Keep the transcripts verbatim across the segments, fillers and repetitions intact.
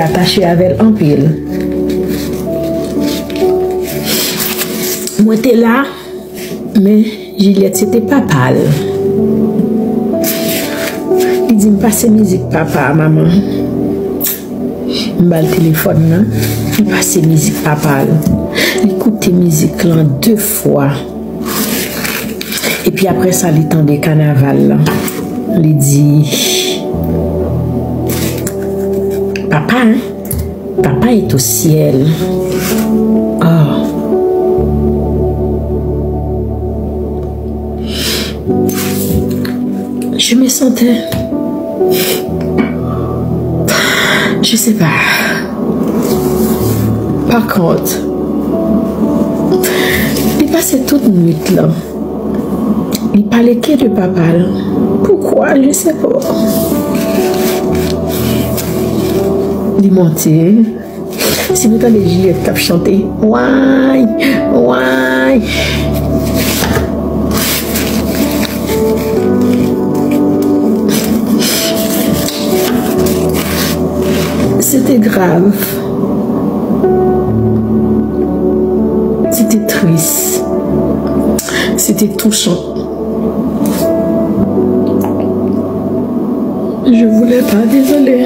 atache avè l anpil. Mwen te la, men Juliette se te papa l. Li di m, "Pase mizik papa a, manman." M ba l telefòn nan, li pase mizik papa l. Li koute mizik lan de fwa. Epi apre sa, li tande kanaval lan. Li di, "Papa, hein? Papa est au ciel." Oh. Je me sentais, je sais pas. Par contre, li pase tout nuit lan. Li pale ke de papa l. Pourquoi? Je sais pas. Li monte. Si nou tande Juliette k ap chante, way, way. Se te grav. Se te tris. Se te touchan. Je voulais pas, désolé.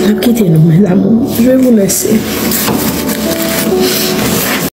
M ap kite nou, mes amours. Je vais vous laisser.